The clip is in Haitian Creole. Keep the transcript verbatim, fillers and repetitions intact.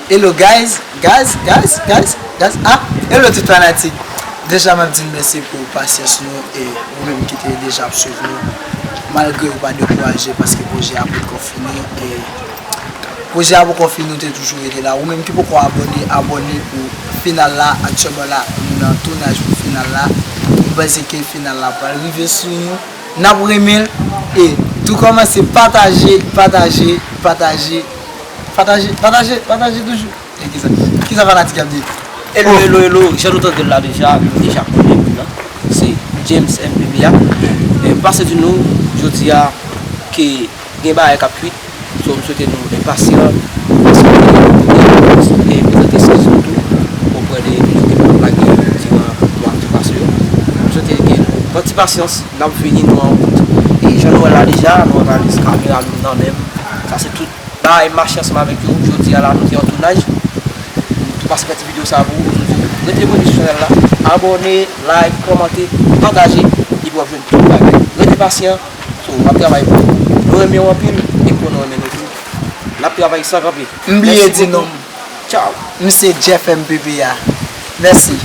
Hello guys, guys, guys, guys, guys. Ah, hello tout fanatik. Deja m ap di n mèsi pou pasyans nou e ou menm ki te deja ap swiv nou. Malgre ou pa dekouraje paske pwojè a potko fini e pwojè a poko fini, ou te toujou rete la. Ou menm ki poko abòne, abòne pou final la. Aktyèlman la nou nan tounaj pou final la. M panse ke final la pral rive sou nou. N ap renmen l e tou kòmanse pataje, pataje, pataje, pataje, pataje, pataje toujou. E kisa, kisa fanatik ap di? Hello, hello, hello, jan nou tande l la deja, nou deja konnen moun nan. Se James M P P a. E pase di nou, jodi a, ke gen bagay k ap kwit. So, m swete nou enpasyan, paske e prezante eskiz nou tou, oprè de moun yo ke nou t ap lage diran mwa ki pase yo. M swete ke nou pran ti pasyans, n ap vini nou an wout. E jan nou wè la deja, nou wè valiz kamera nou nan men m. Sa se tout bagay mache ansanm avèk yo. Jodi a la, nou te an tounaj. M tou pase fè ti videyo sa pou ou. Rete branche sou chanèl la. Abòne, like, kòmante, pataje. Epi w ap jwenn tout bagay. Rete pasyan. So, n ap travay pou ou. Nou renmen w anpil. E pou nou renmen nou tou. N ap travay san kanpe. M bliye di non m. Tchaw. M se Jeff M P P a. Mèsi.